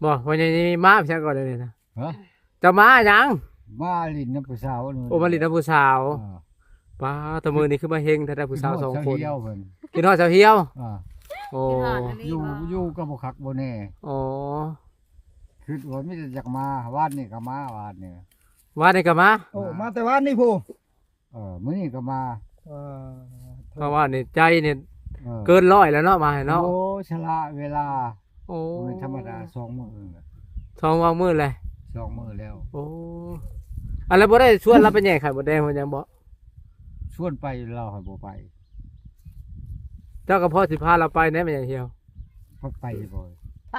ບໍ່ ພໍ່ໃຫຍ່ນີ້ມາເພິ່ນກ່ອນເດນີ້ນະ. ຮະ? ເຈົ້າມາຫຍັງ? ມາຫຼິ້ນນຳຜູ້ສາວ. ໂອ້ ມາຫຼິ້ນນຳຜູ້ສາວ. ອ່າ ປ້າ ແຕ່ມື້ນີ້ຄືມາເຮັງແທ້ ໄດ້ຜູ້ສາວສອງຄົນ. ຄິດຮອດສາວຮຽວເພິ່ນ. ຄິດຮອດສາວຮຽວ. ອ່າ ໂອ້ ຢູ່ ຢູ່ກໍບໍ່ຄັກບໍ່ແນ່. ອໍ ຄິດວ່າມີແຕ່ຢາກມາ. ວານນີ້ກໍມາ ວານນີ້ ວານນີ້ກໍມາ. ໂອ້ ອ່າ ມາແຕ່ວານນີ້ພຸ້ນ. ເອີ ມື້ນີ້ກໍມາ. ເອີ ເພາະວ່າໃນໃຈນີ້ ເອີ ເກີນຮ້ອຍແລ້ວເນາະ ມາໃຫ້ເນາະ. ໂອ້ ຊະລະເວລາ. ໂອ້ ບໍ່ແມ່ນທຳມະດາ. ສອງມື້ແລ້ວ ສອງມື້ແລ້ວ. ສອງມື້ແລ້ວ. ໂອ້ ອັນ ແລ້ວບໍ່ໄດ້ຊວນລາວໄປແຍ່ໄຂ່ມົດແດງເພິ່ນຫຍັງບໍ່? ຊວນໄປ ລາວໃຫ້ບໍ່ໄປ. ເຈົ້າກໍພໍຊິພາລາວໄປແດ່ ແມ່ນຫຍັງຮຽວ? ໄປບໍ່? ໄປ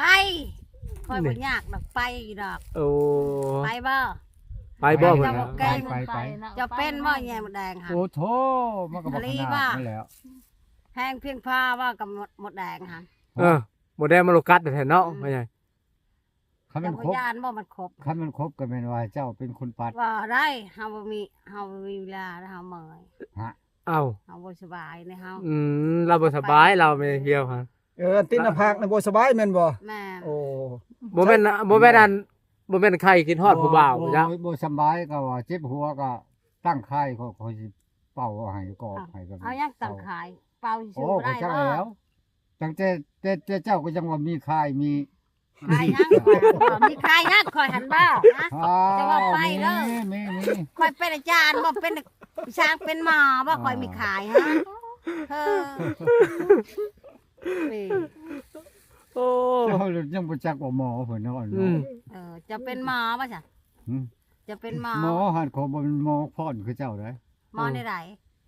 ຂ້ອຍບໍ່ຍາກດອກ ໄປຢູ່ດອກ. ໂອ້ ໄປບໍ່? ໄປບໍ່? ເຈົ້າບໍ່ແກ້ງ ໄປ ໄປ ເຈົ້າເປັນບໍ່ແຍ່ມົດແດງຫັ້ນ? ໂອ້ໂທ້ ມັນກໍບໍ່ຂະໜາດນັ້ນແຫຼ້ວ. ແຮງພຽງພາວ່າກັບມົດແດງຫັ້ນ. ເອີ ມົດແດງມັນໂລກັດແທ້ເນາະ. ອືມ ພໍ່ໃຫຍ່ ຄັນມັນຄົບ ເຈົ້າບໍ່ຢ້ານບໍ່ມັນຄົບ? ຄັນມັນຄົບກໍແມ່ນວ່າເຈົ້າເປັນຄົນປັດ. ບໍ່ໄດ້ ເຮົາບໍ່ມີ ເຮົາບໍ່ມີເວລາ ເຮົາເມື່ອຍ. ຮະ? ເອົ້າ ເຮົາບໍ່ສະບາຍໃນເຮົາ. ອືມ ລາວບໍ່ສະບາຍ ລາວແມ່ນຮຽວຫັ້ນ. ເອີ ອັນຕິດໜ້າຜາກນະບໍ່ສະບາຍແມ່ນບໍ່? ແມ່ນ. ໂອ້ ບໍ່ແມ່ນ ບໍ່ແມ່ນອັນ ບໍ່ແມ່ນໄຂ້ຄິດຮອດຜູ້ບ່າວ. ບໍ່ ບໍ່ສະບາຍກໍວ່າເຈັບຫົວ ກໍຕັ້ງຄ້າຍ ຂ້ອຍ ຂ້ອຍຊິເປົ່າເອົາໃຫ້ ກອບໃຫ້. ເອົາຫຍັງຕັ້ງຄ້າຍ? ເປົ່າຊິ ໂອ້ ບໍ່ໄດ້ ຂ້ອຍຈັກແລ້ວ. ຕັ້ງແຕ່ ແຕ່ ແຕ່ເຈົ້າກໍຍັງວ່າມີຄ້າຍ ມີ ຄ້າຍຫຍັງ? ຂ້ອຍບໍ່ມີຄ້າຍຫຍັງ ຂ້ອຍຫັ້ນບໍ່? ຮະ? ເຈົ້າເວົ້າໄປເດີ. ມີ ມີ ມີ. ຂ້ອຍເປັນອາຈານບໍ່? ເປັນຊ່າງ ເປັນໝໍບໍ່? ອ່າ ຂ້ອຍມີຄ້າຍຮະ? ເອີ ນີ້ ໂອ້ ເຈົ້າຍັງບໍ່ຈັກວ່າໝໍເພິ່ນເນາະ. ອືມ ເອີ ເຈົ້າເປັນໝໍບໍ່ຊະ? ຫື? ເຈົ້າເປັນໝໍ? ໝໍຫັ້ນ ຂ້ອຍບໍ່ແມ່ນໝໍພອນຄືເຈົ້າໃດ. ໝໍແນວໃດ?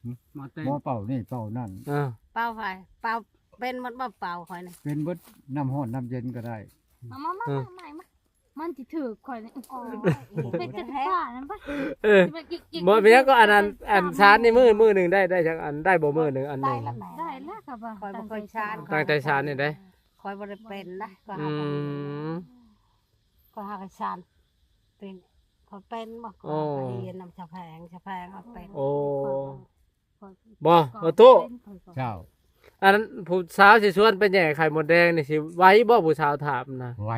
ຫື? ໝໍເຕັນ ໝໍເປົ່ານີ້ເປົ່ານັ້ນ. ເອີ ເປົ່າໃຜ? ເປົ່າ ເປັນໝົດບໍ່ເປົ່າຂ້ອຍນີ້? ເປັນເບິດ ນ້ຳຮ້ອນນ້ຳເຢັນກໍໄດ້. ມາ ມາ ມາ ເອີ ມາ ມາ ມັນຊິຖືກຂ້ອຍນີ້. ໂອ້ຍ ເປັນຈັກ ເອີ ບໍ່ເປັນຫຍັງ. ກໍອັນນັ້ນ ອັນຊານນີ້ ມື້ ມື້ໜຶ່ງໄດ້ ໄດ້ຈັກອັນ? ໄດ້ບໍ່ມື້ໜຶ່ງອັນໜຶ່ງ? ໄດ້ແລ້ວ ໄດ້ແລ້ວກໍບໍ່ ຂ້ອຍບໍ່ເຄີຍຊານ. ຕັ້ງແຕ່ຊານນີ້ໄດ໋ ຂ້ອຍບໍ່ໄດ້ເປັນນະ. ກໍຫາ ອືມ ກໍຫາກະຊານເປັນ ຂ້ອຍເປັນບໍ່? ໂອ້ ຂ້ອຍໄປຮຽນນຳຊາວແພງ ຊາວແພງເຮົາເປັນ. ໂອ້ ບໍ່ ບໍ່ຕູ້ ເຈົ້າ ອັນນັ້ນຜູ້ສາວຊິຊວນໄປແຍ່ໄຂ່ມົດແດງນີ້ ຊິໄຫວບໍ່? ຜູ້ສາວຖາມນະ. ໄຫວ.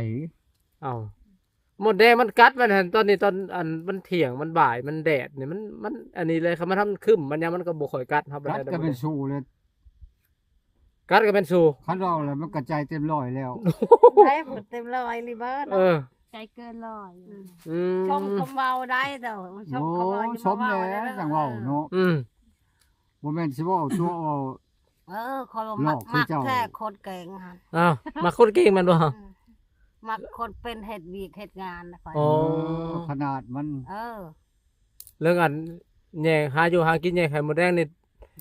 ເອົ້າ ມົດແດງມັນກັດມັນຫັ້ນ ຕອນນີ້ ຕອນອັນມັນທ່ຽງ ມັນບ່າຍ ມັນແດດນີ້ ມັນ ມັນອັນນີ້ເລີຍ. ຄັນມັນທຳຄຶ້ມມັນຫຍັງ ມັນກໍບໍ່ຄ່ອຍກັດເຮົາປານໃດ. ກັດກໍແມ່ນສູ້ເລີຍ. ກັດກໍແມ່ນສູ້. ຄັນເວົ້າແລ້ວມັນກະໃຈເຕັມຮ້ອຍແລ້ວ. ໃຈເຕັມຮ້ອຍອີ່ຫຼີເບີດ. ເອີ ໃຈເກີນຮ້ອຍ. ອືມ ອືມ ຊົມຄຳເວົ້າໄດ້ເດີ ຊົມຄຳເວົ້າ. ໂອ້ ຊົມແລ້ວຈັ່ງເວົ້າເນາະ. ອືມ ບໍ່ແມ່ນຊິເວົ້າຕົວະເວົ້າ. ເອີ ຂ້ອຍວ່າມັກ ມັກແທ້ຄົນເກັ່ງຫັ້ນ. ອ້າວ ມັກຄົນເກັ່ງແມ່ນບໍ່? ອືມ ມັກຄົນເປັນ ເຮັດວຽກເຮັດງານນະຂ້ອຍ. ອໍ ເອີ ຂະໜາດມັນ ເອີ ເລື່ອງອັນແຍ່ຫາຢູ່ຫາກິນ ແຍ່ໄຂ່ມົດແດງນີ້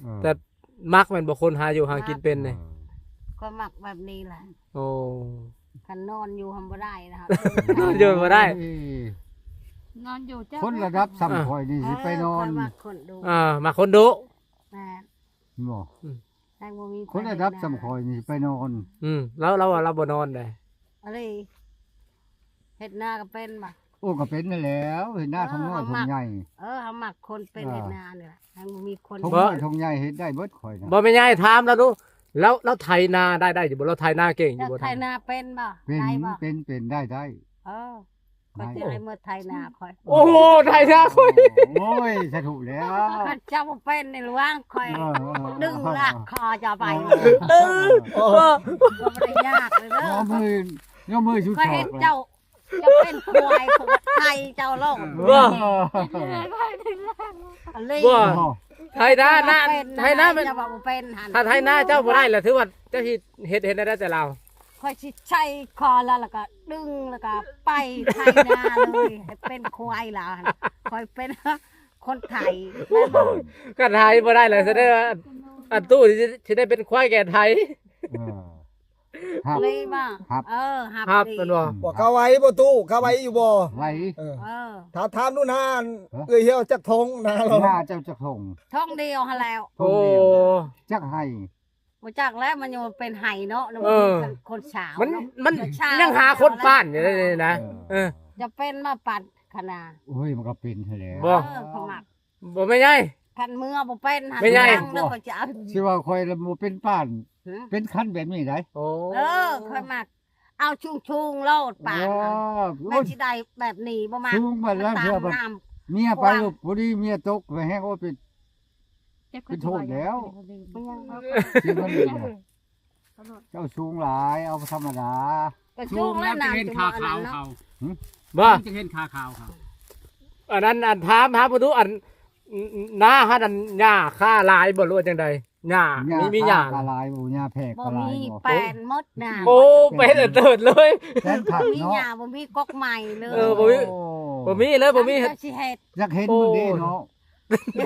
ເອີ ແຕ່ມັກແມ່ນບໍ່ ຄົນຫາຢູ່ຫາກິນເປັນນີ້? ເອີ ຂ້ອຍມັກແບບນີ້ແຫຼະ. ໂອ້ ຄັນນອນຢູ່ຫັ້ນບໍ່ໄດ້ນະ ນອນຢູ່ບໍ່ໄດ້. ນອນຢູ່ ຄົນລະດັບສ່ຳຂ້ອຍນີ້ຊິໄປນອນ. ເອີ ຂ້ອຍມັກຄົນດຸ. ອ່າ ມັກຄົນດຸ. ແມ່ນ. ບໍ່ ອືມ ແຮງບໍ່ມີຄົນລະດັບສ່ຳຂ້ອຍນີ້ໄປນອນ. ອືມ ລາວ ລາວວ່າລາວບໍ່ນອນໃດ. ອະເລ ເຮັດນາກໍເປັນບໍ່? ໂອ້ ກໍເປັນຫັ້ນແຫຼ້ວ ເຮັດນາ ເອີ ທົ່ງນ້ອຍທົ່ງໃຫຍ່. ເອີ ເຮົາມັກຄົນເປັນ ເອີ ເຮັດນານີ້ແຫຼະ ແຮງບໍ່ມີຄົນ. ທົ່ງນ້ອຍທົ່ງໃຫຍ່ເຮັດໄດ້ເບິດຂ້ອຍນະ. ບໍ່ ແມ່ໃຫຍ່ຖາມລາວດູ ລາວ ລາວໄຖນາໄດ້ ໄດ້ຢູ່ບໍ່? ລາວໄຖນາເກັ່ງຢູ່ບໍ່? ເຈົ້າໄຖນາເປັນບໍ່? ເປັນ ໄດ້ບໍ່? ເປັນ ເປັນ ໄດ້ ໄດ້. ເອີ ຂ້ອຍຊິໃຫ້ເມືອໄຖນາຂ້ອຍ. ໂອ້ໂຫ ໄຖນາຂ້ອຍ. ໂອ້ຍ ສາທຸແລ້ວ. ຄັນເຈົ້າບໍ່ເປັນໃນລະຫວ່າງຂ້ອຍ ເອີ ດຶງລາກຄໍເຈົ້າໄປ. ເອີ ເອີ ເອີ ບໍ່ໄດ້ຍາກເລີຍເດີ. ຍອມມື ຍອມມືຊຸດ ຂ້ອຍເຫັນເຈົ້າ ເຈົ້າເປັນຄວາຍ ຂ້ອຍໄຖເຈົ້າໂລດ. ບໍ່ ອັນນີ້ ບໍ່ ໄຖນານະ ໄຖນາມັນ ເຈົ້າວ່າບໍ່ເປັນຫັ້ນ. ຖ້າໄຖນາເຈົ້າບໍ່ໄດ້ລະ ຖືວ່າເຈົ້າຊິເຮັດ ເຮັດແນວໃດແຕ່ລາວ? ຂ້ອຍຊິໃສ່ຄໍລາວ ແລ້ວກໍດຶງ ແລ້ວກໍໄປໄຖນາເລີຍ ໃຫ້ເປັນຄວາຍລາວຫັ້ນ. ຂ້ອຍເປັນຄົນໄຖ ແມ່ນບໍ່? ຄັນໄຖບໍ່ໄດ້ລະ ສະແດງວ່າອັນຕູ້ຊິ ຊິໄດ້ເປັນຄວາຍແກ່ໄຖ. ເອີ ຮັບ ເລີຍວ່າ ຮັບ ເອີ ຮັບ ຮັບ ເລີຍ ແມ່ນບໍ່? ອືມ ວ່າກະໄຫວບໍ່ຕູ້ ກະໄຫວຢູ່ບໍ່? ໄຫວ. ເອີ ເອີ ຖ້າຖາມດູນາ ເອີ ເອື້ອຍຮຽວຈັກທົ່ງນາລາວ? ນາເຈົ້າຈັກທົ່ງ? ທົ່ງດຽວຫັ້ນແລ້ວ. ໂອ້ ຈັ່ງໃຫ້ ບໍ່ຈັກແລ້ວ ມັນຍັງເປັນໄຫເນາະ. ເອີ ຄົນສາວ ມັນ ມັນຍັງຫາຄົນປານຢູ່ເດ້ນະ. ເອີ ຈະເປັນມາປານຂະໜາດ. ໂອ້ຍ ມັນກໍເປັນຫັ້ນແຫຼະ. ບໍ່ ເອີ ເຂົາມັກ. ບໍ່ແມ່ໃຫຍ່ ຄັນເມືອບໍ່ເປັນຫັ້ນ ແມ່ໃຫຍ່ ຍັງເດີ ຂ້ອຍຈະເອົາ ຊິວ່າຂ້ອຍລະບໍ່ເປັນປານ. ເປັນຄັນແບບນີ້ໄດ໋. ໂອ້ ເອີ ຂ້ອຍມັກເອົາສູງໆໂລດປານ ໂອ້ ມັນຊິໄດ້ແບບນີ້ບໍ່ມັກ ສູງບັດລະເທື່ອບັດ ເມຍໄປ ພໍດີເມຍຕົກແຮງ ໂອ້ ເປັນ ເປັນໂທດແລ້ວ ເປັນຫຍັງ ເຈົ້າສູງຫຼາຍ ເອົາທຳມະດາ ກໍສູງແລ້ວ ເຫັນຂາຂາວເຂົາ ບໍ່ ຈະເຫັນຂາຂາວເຂົາ ອັນນັ້ນ ອັນ ຖາມ ຖາມເພິ່ນດູ ອັນ ນ- ນ- ນາຫັ້ນ ອັນ ຫຍ້າຄາຫຼາຍບໍ່ ຫຼືວ່າຈັ່ງໃດ? ຫຍ້າ ຫຍ້າມີ ມີຫຍ້າ ຄາຫຼາຍບໍ່? ຫຍ້າແພກ ບໍ່ ກໍຫຼາຍ ມີ ບໍ່ ແປນໝົດນາ ໂອ້ ແປນເຕີດເລີຍ ແປນຄັກເນາະ ມີຫຍ້າ ບໍ່ມີກົກໄມ້ເລີຍ ເອີ ບໍ່ມີ ໂອ້ ບໍ່ມີເລີຍ ບໍ່ມີ ເຈົ້າຊິເຮັດ ຢາກເຫັນເບິ່ງເດ້ເນາະ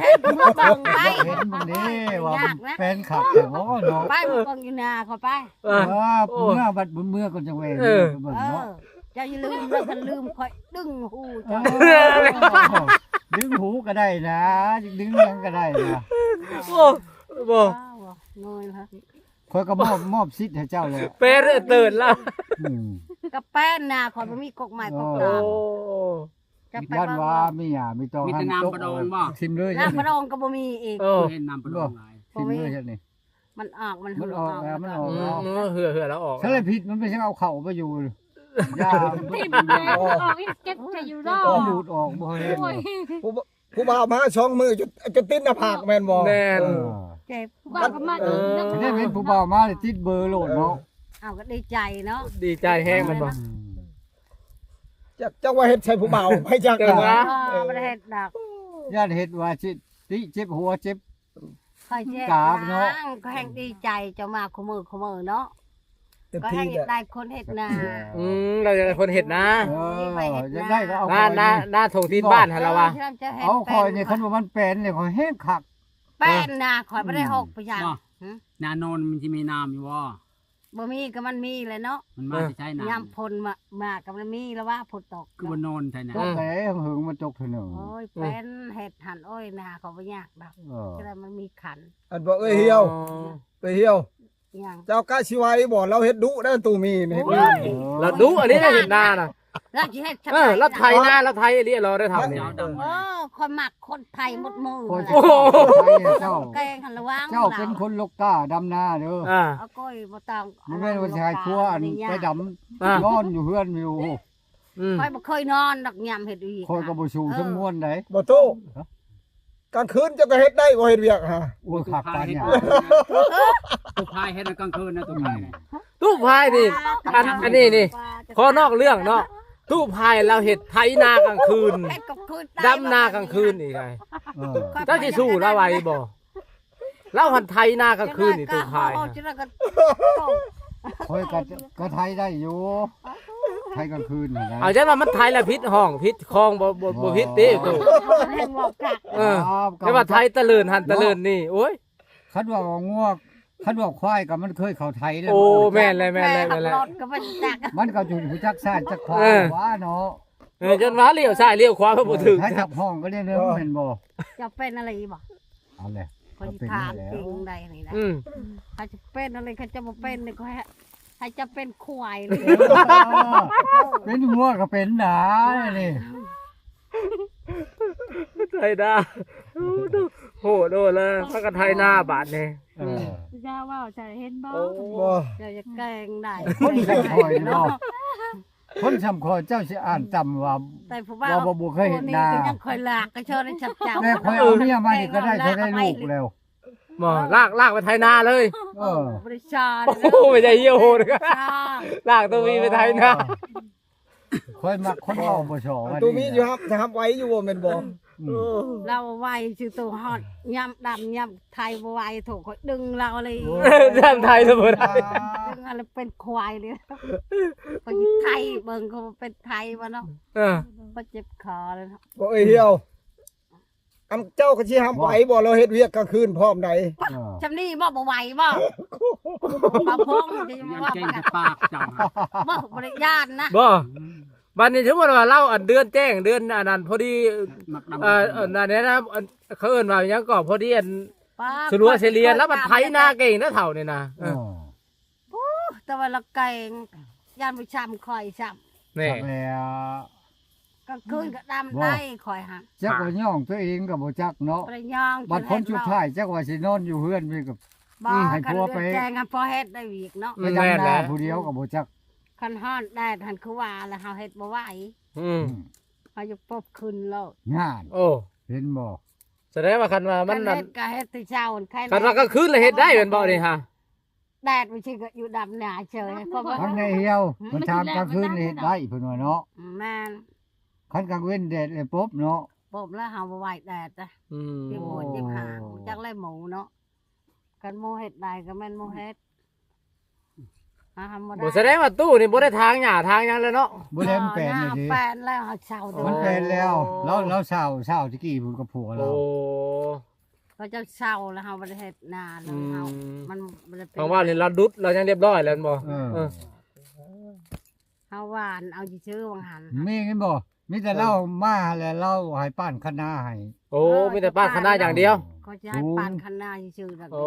ເຮັດເບິ່ງໄປ ເຫັນເບິ່ງເດ້ວ່າມັນແປນຄັກແທ້ບໍ່ເນາະ ໄປເບິ່ງຢູ່ນາເຂົາໄປ ເອີ ເອີ ເມື່ອບັດບຸນເມືອກ່ອນຈັ່ງແວ່ ເອີ ໄປເບິ່ງເນາະ ເອີ ເຈົ້າຢ່າລືມເດີ ຄັນລືມຂ້ອຍດຶງຫູເຈົ້າ ເອີ ດຶງຫູກໍໄດ້ນະ ດຶງຫຍັງກໍໄດ້ນະ ໂອ້ ບໍ່ ນ້ອຍລະ ຂ້ອຍກໍມອບ ມອບສິດໃຫ້ເຈົ້າແລ້ວ ແປນເຕີດລະ ອືມ ກໍແປນນະ ຂ້ອຍບໍ່ມີກົກໄມ້ກົກຕອກ ໂອ້ ຢ້ານວ່າມີຫຍ້າມີຕອງ ມີແຕ່ນ້ຳປາດອງບໍ່? ຖິ້ມເລີຍ ນ້ຳປາດອງກໍບໍ່ມີອີກ ເອີ ເຫັນນ້ຳປາດອງຫຼາຍ ຖິ້ມເລີຍເຮັດນີ້ ມັນອອກ ມັນເຫື່ອ ມັນອອກ ມັນອອກ ອືມ ເຫື່ອ ເຫື່ອແລ້ວອອກ ສາລະພິດມັນໄປຊິເອົາເຂົ້າໄປຢູ່ ຢ່າ ຖິ້ມເລີຍ ອອກອີກ ເກັບໃສ່ຢູ່ເນາະ ມັນດູດອອກບໍ່ເຫັນ ໂອ້ຍ ຜູ້ ຜູ້ບ່າວມາສອງມື້ ຈົນ ຈົນຕິດໜ້າຜາກແມ່ນບໍ່? ແມ່ນ ເອີ ເຈັບ ຜູ້ບ່າວກໍມາ ເອີ ໄດ້ເຫັນຜູ້ບ່າວມາ ຕິດເບີໂລດເນາະ ເອົາ ກໍດີໃຈເນາະ ດີໃຈແຮງແມ່ນບໍ່? ອືມ ຈັກ ຈັກວ່າເຮັດໃສ່ຜູ້ບ່າວ ໃຜຈັກ ຈັກວ່າ ເອີ ບໍ່ໄດ້ເຮັດດອກ ຢ້ານເຮັດວ່າຊິຕິເຈັບຫົວເຈັບ ຂ້ອຍຊິເຮັດກາບເນາະ ນາງກໍແຮ່ງດີໃຈ ເຈົ້າມາຄູ່ມື້ຄູ່ມື້ເນາະ ເຕັມທີ່ ກໍແຮ່ງຢາກໄດ້ຄົນເຮັດນາ ອືມ ລາວຢາກໄດ້ຄົນເຮັດນາ ເອີ ຢາກໄດ້ກໍເອົາຂ້ອຍ ນາ ນາຖົງຕີນບ້ານຫັ້ນລະວ່າ ເອີ ເອົາຂ້ອຍນີ້ ຄັນວ່າມັນແປນນີ້ ຂ້ອຍແຮງຄັກ ແປນນາ ຂ້ອຍບໍ່ໄດ້ ອືມ ຫົກໄປຫຍັງ ນາໂນນມັນຊິມີນ້ຳຢູ່ບໍ່? ບໍ່ມີກໍມັນມີແຫຼະເນາະ ມັນມາແຕ່ໃສນ້ຳ? ຍາມຝົນມາ ມາກໍມັນມີລະວ່າ ຝົນຕົກ ຄືບໍ່ນອນໃສ່ນະ ຕົກແລ້ວ ຫຶງມັນຕົກເທື່ອໜຶ່ງ ໂອ້ຍ ແປນເຮັດຫັ້ນ ໂອ້ຍ ນາກໍບໍ່ຍາກດອກ ເອີ ແຕ່ມັນມີຂັນ ອັນບໍ່ ເອື້ອຍຫ່ຽວ ເອື້ອຍຫ່ຽວ ຫຍັງ ເຈົ້າກະຊິໄຫວບໍ່? ລາວເຮັດດຸໄດ໋ ຕູ້ມີນີ້ ໂອ້ຍ ລາວດຸ ອັນນີ້ລາວເຮັດນານະ ລາວຊິເຮັດ ເອີ ລາວໄຖນາ ລາວໄຖອີ່ຫຼີ ລາວໄດ້ເຖົ້ານີ້ ເອີ ຂ້ອຍມັກຄົນໄຖໝົດມື້ ໂອ້ໂຫ ເຈົ້າ ແກງຫັ້ນລະວັງ ເຈົ້າເປັນຄົນລົກກ້າດຳນາເດີ ອ່າ ເອົາກ້ອຍບໍ່ຕ້ອງ ບໍ່ແມ່ນວ່າຊິໃຫ້ຜົວອັນໄປດຳ ອ່າ ນອນຢູ່ເຮືອນຢູ່ ອືມ ຂ້ອຍບໍ່ເຄີຍນອນດອກ ຍາມເຮັດວຽກ ຂ້ອຍກໍບໍ່ສູ້ ເອີ ສຳນວນໃດ໋ ບໍ່ຕູ້ ກາງຄືນເຈົ້າກໍເຮັດໄດ້ບໍ່ ເຮັດວຽກຫາ ໂອ້ຍ ຄັກປານຫຍັງ ຕູ້ພາຍເຮັດກາງຄືນນະ ຕູ້ພາຍ ຕູ້ພາຍນີ້ ອັນ ອັນນີ້ນີ້ ຂໍນອກເລື່ອງເນາະ ຕູ້ພາຍລາວເຮັດໄຖນາກາງຄືນ ເຮັດກາງຄືນ ດຳນາກາງຄືນອີກໄດ໋ ເອີ ເຈົ້າຊິສູ້ລາວໄຫວບໍ່? ລາວຫັ້ນໄຖນາກາງຄືນນີ້ຕູ້ພາຍ ຂ້ອຍກໍ ກໍໄຖໄດ້ຢູ່ ໄຖກາງຄືນນີ້ນະ ເອົາ ຈັ່ງວ່າມັນໄຖລະຜິດຫ້ອງຜິດຄອງ ບໍ່ ບໍ່ ບໍ່ຜິດຕິຕູ້ ເອີ ແຕ່ວ່າໄຖຕະເລີນຫັ້ນຕະເລີນນີ້ ໂອ້ຍ ຄັນວ່າງົວ ຄັນວ່າຄວາຍກໍມັນເຄີຍເຂົ້າໄຖແລ້ວ ໂອ້ ແມ່ນແລ້ວ ແມ່ນແລ້ວ ແມ່ນແລ້ວ ມັນກໍຮູ້ຈັກຊ້າຍຈັກຂວາ ເອີ ວ່າເນາະ ເອີ ຈົນວ່າລ້ຽວຊ້າຍລ້ຽວຂວາບໍ່ຖືກ ໄຖທັບຫ້ອງກໍໄດ້ເນາະ ແມ່ນບໍ່? ເຈົ້າເປັນອະໄລບໍ່? ເອົາແຫຼະ ຂ້ອຍຊິຖາມຈິງໄດ໋ນີ້ນະ ອືມ ໃຜຈະເປັນອະໄລ ຄັນຈະບໍ່ເປັນນີ້ ຂ້ອຍໃຫ້ ໃຫ້ຈະເປັນຄວາຍເລີຍ ເປັນງົວກໍເປັນນານີ້ ໄຖນາ ໂຫດໂດນລະ ພາກັນໄຖນາບາດນີ້ ເອີ ເຈົ້າເວົ້າ ເຈົ້າເຫັນບໍ່? ໂອ້ ບໍ່ ເຈົ້າຢ່າແກ້ງໄດ້ ຄົນຈະຄອຍເນາະ ຄົນຊ່ຳຂ້ອຍເຈົ້າຊິອ່ານຕ່ຳວ່າ ແຕ່ຜູ້ບ່າວ ວ່າບໍ່ ບໍ່ເຄີຍເຮັດນາ ຜູ້ນີ້ກໍຍັງຂ້ອຍລາກກໍເຊີນໃຫ້ເຈົ້າ ແຕ່ຂ້ອຍເອົາເມຍມານີ້ກໍໄດ້ເທົ່າໃດລູກແລ້ວ ບໍ່ ລາກ ລາກໄປໄຖນາເລີຍ ເອີ ບໍ່ໄດ້ຊາ ໂອ້ ໄປໄດ້ຫ່ຽວໂຫດ ລາກຕົວມີໄປໄຖນາ ຂ້ອຍມັກຄົນເວົ້າບໍ່ຊໍ ຕົວມີຢູ່ຮັບ ຈະຮັບໄຫວຢູ່ບໍ່ ແມ່ນບໍ່? ອືມ ເອີ ລາວໄຫວຊື່ໂຕ ຮອດຍາມດຳຍາມ ໄຖບໍ່ໄຫວ ໂຖ ຂ້ອຍດຶງລາວເລີຍ ໂອ້ຍ ດຳໄຖລະບໍ່ໄດ້ ດຶງລາວເປັນຄວາຍເລີຍ ຂ້ອຍຊິໄຖເບິ່ງ ຂ້ອຍເປັນໄຖບໍ່ເນາະ ເອີ ຂ້ອຍເຈັບຄໍເລີຍເນາະ ບໍ່ ເອື້ອຍຫ່ຽວ ອັນເຈົ້າກໍຊິຮັບໄຫວບໍ່ ລາວເຮັດວຽກກາງຄືນພ້ອມໃດ ເອີ ຊ່ຳນີ້ບໍ່ ບໍ່ໄຫວບໍ່ ບໍ່ພົງ ຢ້ານເກັ່ງແຕ່ປາກເຈົ້າ ບໍ່ ບໍ່ໄດ້ຢ້ານນະ ບໍ່ ບາດນີ້ສົມມຸດວ່າລາວ ອັນເດືອນແຈ້ງ ເດືອນອັນນັ້ນພໍດີ ມັກດຳ ເອີ ອັນນັ້ນນະ ອັນ ເຂົາເອີ້ນວ່າຫຍັງກໍ ພໍດີອັນ ສະຫຼວສະຫຼຽນ ລາວມັນໄຖນາເກັ່ງນະເຖົ້ານີ້ນະ ເອີ ໂອ້ ແຕ່ວ່າລາວແກ້ງ ຢ້ານບໍ່ຊ່ຳຂ້ອຍຊ້ຳ ແນ່ ຈັກແລ້ວ ກາງຄືນກໍດຳໄດ້ຂ້ອຍຫັ້ນ ຈັກວ່າຍ້ອງຕົວເອງກໍບໍ່ຈັກເນາະ ບໍ່ໄດ້ຍ້ອງ ບັດຜົນສຸດທ້າຍຈັກວ່າຊິນອນຢູ່ເຮືອນນີ້ກໍ ບໍ່ ອືມ ຄັນ ໃຫ້ຜົວໄປ ແຈ້ງໃຫ້ພໍ່ເຮັດໄດ້ອີກເນາະ ອືມ ໄປດຳນາ ແມ່ນແຫຼະ ຜູ້ດຽວກໍບໍ່ຈັກ ຄັນຮ້ອນແດດຫັ້ນຄືວ່າລະ ເຮົາເຮັດບໍ່ໄຫວ ອືມ ອືມ ເຮົາຢາກປົບຄືນໂລດ ນັ້ນ ໂອ້ ເຫັນບໍ່? ສະແດງວ່າຄັນວ່າມັນ ຄັນເຮັດກໍເຮັດແຕ່ເຊົ້າ ຄັນວ່າກາງຄືນລະເຮັດໄດ້ແມ່ນບໍ່ນີ້ຮະ? ແດດມັນຊິກໍຢູ່ດຳໜ້າເຊີຍ ເພາະວ່າ ມັນໄດ້ຫ່ຽວ ເພິ່ນຖາມກາງຄືນເຮັດໄດ້ເພິ່ນວ່າເນາະ ແມ່ນ ຄັນກາງເວັນແດດແລ້ວປົບເນາະ ປົບແລ້ວເຮົາບໍ່ໄຫວແດດ ອືມ ເຈັບຫົວເຈັບຫາງ ຈັກແລ້ວໝູເນາະ ຄັນໝູເຮັດໄດ້ກໍແມ່ນໝູເຮັດ ບໍ່ ສະແດງວ່າຕູ້ນີ້ບໍ່ໄດ້ຖາງຫຍ້າຖາງຫຍັງແລ້ວເນາະ ບໍ່ໄດ້ ມັນແປນແລ້ວເດ ແປນແລ້ວ ເຮົາເຊົ່າ ມັນແປນແລ້ວ ລາວ ລາວເຊົ່າ ເຊົ່າແຕ່ກີ້ພຸ້ນກັບຜົວລາວ ໂອ້ ເຂົາເຈົ້າເຊົ່າແລ້ວ ເຮົາບໍ່ໄດ້ເຮັດນານ ອືມ ເຮົາ ມັນບໍ່ໄດ້ເປັນ ເພາະວ່ານີ້ລາວດຸດ ລາວຍັງຮຽບຮ້ອຍແລ້ວແມ່ນບໍ່? ເອີ ເອີ ເຮົາຫວ່ານເອົາຊື່ໆ ວ່າງຫັ້ນ ມີແມ່ນບໍ່? ມີແຕ່ລາວມາແລ້ວລາວໃຫ້ປ້ານຄະນາໃຫ້ ໂອ້ ເອີ ມີແຕ່ປ້ານຄະນາຢ່າງດຽວ ເຂົາຊິໃຫ້ປ້ານຄະນາຊື່ໆ ດອກ ໂອ້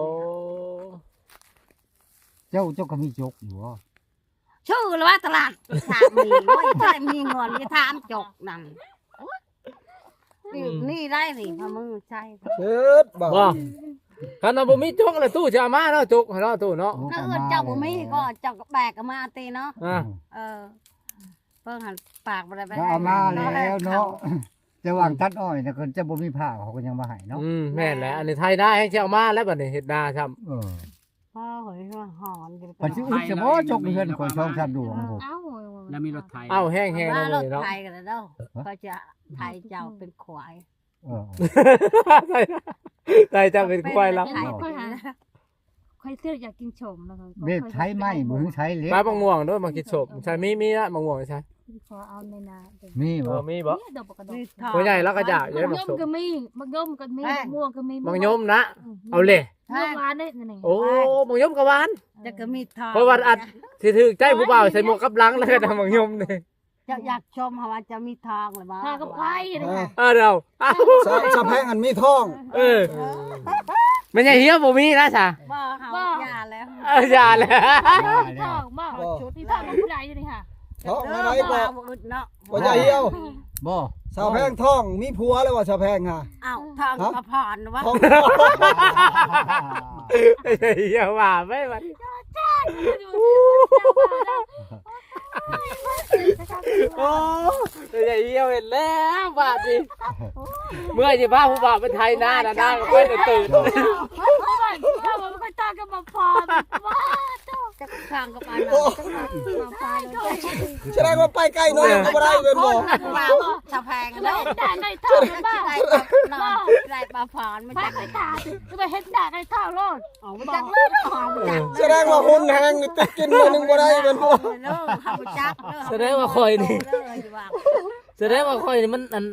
ເຈົ້າ ເຈົ້າກໍມີຈົກຢູ່ບໍ່? ຊື້ແລ້ວວ່າຕະຫຼາດ ສາມີ ໂອ້ຍ ບໍ່ໄດ້ມີເງິນ ຢ່າຖາມຈົກນັ້ນ ໂອ້ຍ ອືມ ນີ້ໄດ້ນີ້ ພະມືໃຊ້ ເອີ ບໍ່ ບໍ່ ຄັນວ່າບໍ່ມີຈົກລະຕູ້ຈະເອົາມາເນາະ ຈົກເນາະຕູ້ເນາະ ໂອ້ ຖ້າເອື້ອນເຈົ້າບໍ່ມີກໍເຈົ້າກໍແບກເອົາມາຕິເນາະ ອ່າ ເອີ ເບິ່ງຫັ້ນປາກບໍ່ໄດ້ໄປ ກໍເອົາມາແລ້ວເນາະ ແຕ່ວ່າຕັດອ້ອຍນະ ເພິ່ນຈະບໍ່ມີຜ້າ ເຂົາກໍຍັງມາໃຫ້ເນາະ ອືມ ແມ່ນແຫຼະ ອັນນີ້ໄຖນາແຮ່ງຊິເອົາມາແລ້ວ ບັດນີ້ເຮັດນາຊ້ຳ ເອີ ພໍເຮີຍ ຮ້ອນ ມັນຊິອຶດຊະບໍ່ ຈົກເຮືອນຂ້ອຍສອງສາມດວງພຸ້ນ ເອົ້າ ແລ້ວມີລົດໄຖ ເອົ້າ ແຮງໆ ເນາະ ລົດໄຖກໍໄດ້ເນາະ ເຂົາຈະໄຖເຈົ້າເປັນຄວາຍ ເອີ ໄຖເຈົ້າເປັນຄວາຍລະ ຂ້ອຍຫາ ຂ້ອຍຊື້ຢາກກິນສົ້ມນະ ເບບໄຖໄມ້ບໍ່ ຫຼືໄຖເຫຼັກ ປາບັກມ່ວງເດີ ມາກິນສົ້ມ ໃສ່ ມີ ມີລະ ບັກມ່ວງໃສ່ ຂໍເອົາໃນນາເດີ ມີບໍ່? ມີບໍ່? ມີດອກບັກກະດອກ ມີ ພໍ່ໃຫຍ່ລາວກໍຢາກຢູ່ ບັກຍົມກໍມີ ບັກຍົມກໍມີ ບັກມ່ວງກໍມີ ບັກຍົມນະ ອືມ ເອົາເລີຍ ໝາກຫວານເດ້ນີ້ ໂອ້ ບັກຍົມກໍຫວານ ແລ້ວກໍມີທອງ ເພາະວ່າອາດຊິຖືກໃຈຜູ້ບ່າວໃສ່ໝວກກັບຫຼັງ ແລ້ວກໍໄດ້ບັກຍົມນີ້ ເຈົ້າຢາກຊົມເຮົາວ່າເຈົ້າມີທອງຫຼືບໍ່? ທອງກັບໄຂ່ນີ້ ເອີ ເອົາ ສາວ ສາວແພງຫັ້ນມີທອງ ເອີ ແມ່ນຍາຍຮຽວບໍ່ມີນະຊະ ບໍ່ ເຮົາຢ່າແລ້ວ ເອີ ຢ່າແລ້ວ ມີທອງບໍ່? ມີທອງນຳຜູ້ໃດຢູ່ນີ້ຫະ? ທອງໃນໃດກໍບໍ່ອຶດເນາະ ບໍ່ ຍາຍຮຽວ ບໍ່ ສາວແພງທອງ ມີຜົວແລ້ວວ່າສາວແພງຫະ? ອ້າວ ທອງກະພອນວ່າ ທອງ ຢ່າວ່າໄປບັດ ໂອ້ ໄດ້ຮຽວເຫັນແລ້ວບາດນີ້ ເມື່ອຍຊິພາຜູ້ບ່າວໄປໄຖນານະ ນາກໍໄປແຕ່ຕື່ນ ເຈົ້າບໍ່ຄ່ອຍຕ້ອງກັບໝາພອນ ວ່າເຈົ້າຈັກຂ້າງກັບອັນນັ້ນ ສະແດງວ່າໄປໃກ້ນ້ອງກໍບໍ່ໄດ້ແມ່ນບໍ່? ສາວແພງເນາະ ໄດ້ເທົ່າກັນບໍ່? ໄດ້ມາພອນ ໄປໄປຕາ ຄືໄປເຮັດໜ້າໄດ້ເທົ່າໂລດ ເອົາບໍ່ຈັກເລີຍເນາະ ເອົາບໍ່ຈັກ ສະແດງວ່າຮຸນແຮງນີ້ຕິດກິນໜ້ອຍໜຶ່ງບໍ່ໄດ້ແມ່ນບໍ່? ເອີ ເນາະ ເຮົາບໍ່ຈັກເນາະ ສະແດງວ່າຂ້ອຍນີ້ ສະແດງວ່າຂ້ອຍນີ້ມັນ ອັນ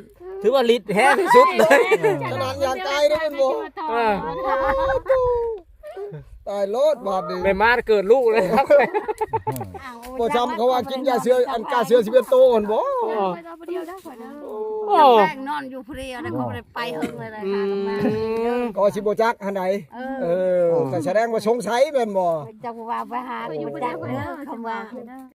ຖືວ່າລິດແຮງທີ່ສຸດເລີຍ ຂະໜາດຢາກຕາຍເດ້ແມ່ນບໍ່? ເອີ ຕາຍໂລດບາດນີ້ ແມ່ມານເກີດລູກເລີຍ ບໍ່ຊ່ຳເຂົາວ່າກິນຢາເສືອ ອັນກາເສືອສິບເອັດໂຕຫັ້ນບໍ່? ໂອ້ ແປ້ງນອນຢູ່ຜູ້ດຽວນະ ກໍບໍ່ໄດ້ໄປເຫິງເລີຍນະ ອືມ ຫາກັບມາ ກໍຊິບໍ່ຈັກຫັ້ນໃດ ເອີ ເອີ ກໍສະແດງວ່າສົງໄສແມ່ນບໍ່? ເຈົ້າຜູ້ວ່າໄປຫາບໍ່ຈັກເດີ ຄຳວ່າ